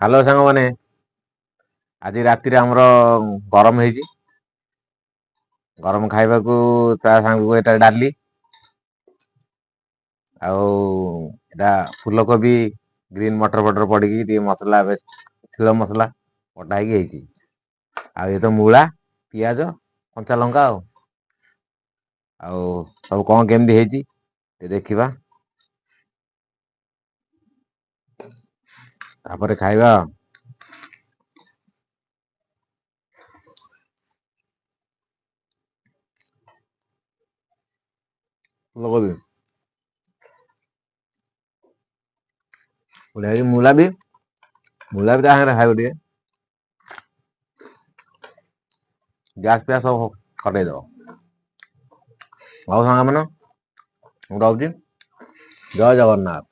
Hello ସାଙ୍ଗମାନେ, ଆଜି ରାତିରେ ଆମର ଗରମ ହେଇଛି। ଗରମ ଖାଇବାକୁ ତା ସାଙ୍ଗକୁ ଏଟା ଡାଲି, ଆଉ ଏଟା ଫୁଲକୋବି ଗ୍ରୀନ୍ ମଟର ଫଟର ପଡ଼ିକି ଟିକେ ମସଲା, ବେଶ ଶିଳ ମସଲା ବଟା ହେଇକି ହେଇଛି। ଆଉ ଏ ତ ମୂଳା, ପିଆଜ, କଞ୍ଚା ଲଙ୍କା। ଆଉ ଆଉ ସବୁ କ'ଣ କେମିତି ହେଇଛି ଟିକେ ଦେଖିବା, ତାପରେ ଖାଇବା। ଫୁଲକୋବି ବଢ଼ିଆ ହେଇଛି। ମୂଳା ବି, ମୂଳା ବି ତା ସାଙ୍ଗରେ ଖାଇବ, ଟିକେ ଗ୍ୟାସ୍ ଫ୍ୟାସ୍ ସବୁ କଟେଇ ଦେବ। ହଉ ସାଙ୍ଗମାନେ, ମୁଁ ରହୁଛି। ଜୟ ଜଗନ୍ନାଥ।